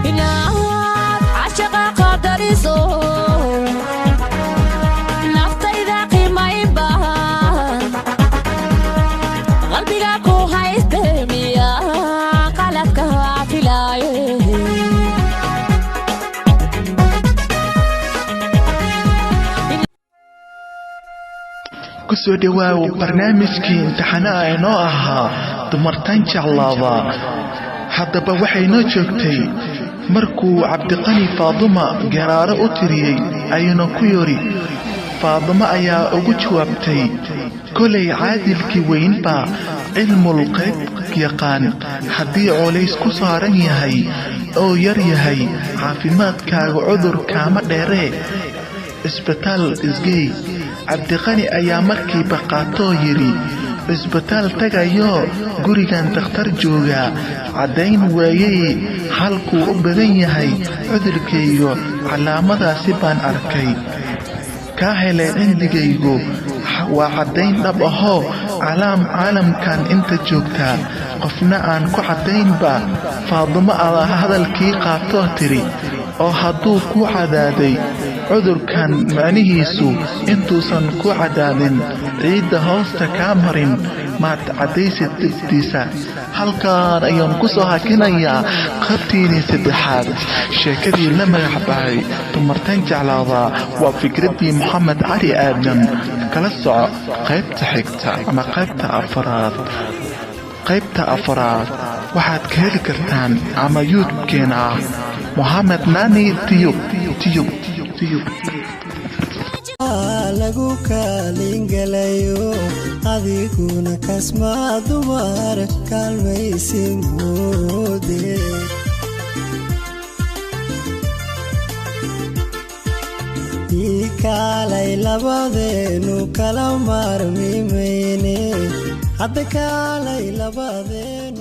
Inaad cashaqa qadariso naftayda qiimaynba qalbiga ku hayste miya qaladka filaaye. Ku soo dhowaaw barnaamijkii imtixaanaha inoo ahaa Dumartan Jeclaada. Haddaba waxay noo joogtay markuu Cabdiqani Faaduma garaaro u tiriyey, ayuuna ku yidhi. Faaduma ayaa ugu jawaabtay: "Kolay caadilkii weynbaa cilmul qayb yaqaan, haddii culays ku saaran yahay oo yar yahay caafimaadkaaga, cudur kaama dheeree, cisbitaal isgey." Cabdiqani ayaa markiiba qaatoo yidhi: "Cisbitaal tagayoo gurigan dakhtar joogaa caddayn waayey halkuu u badan yahay cudurkaygu, calaamadaasi baan arkay kaa helay cindigaygu, waa caddayn dhab ahoo caalamkan inta joogtaa qofna aan ku caddaynba." Faadumo adaa hadalkii qaatoo tiri: "Oo hadduu ku cadaaday cudurkan, macnihiisu intuusan ku cadaadin ciidda hoosta kaa marin, maad caddaysid dibtiisa?" Halkaan ayaan ku soo hakinayaa qaybtiinii saddexaad sheekadii la magac baxay Dumartan Jeclaada. Waa fikraddii Moxamed Cali Aadan. Kala soco qaybta xigta ama qaybta afaraad. Qaybta afaraad waxaad ka heli kartaan ama YouTube-keena ah Mohamed Nani Tiyub Tiyub Tiyub. Lagu kaalingalayo adiguna kasma dumar kaalmaysi moode. Ii kaalay, labadeenu kala maarmi mayne, hadda kaalay labadeenu.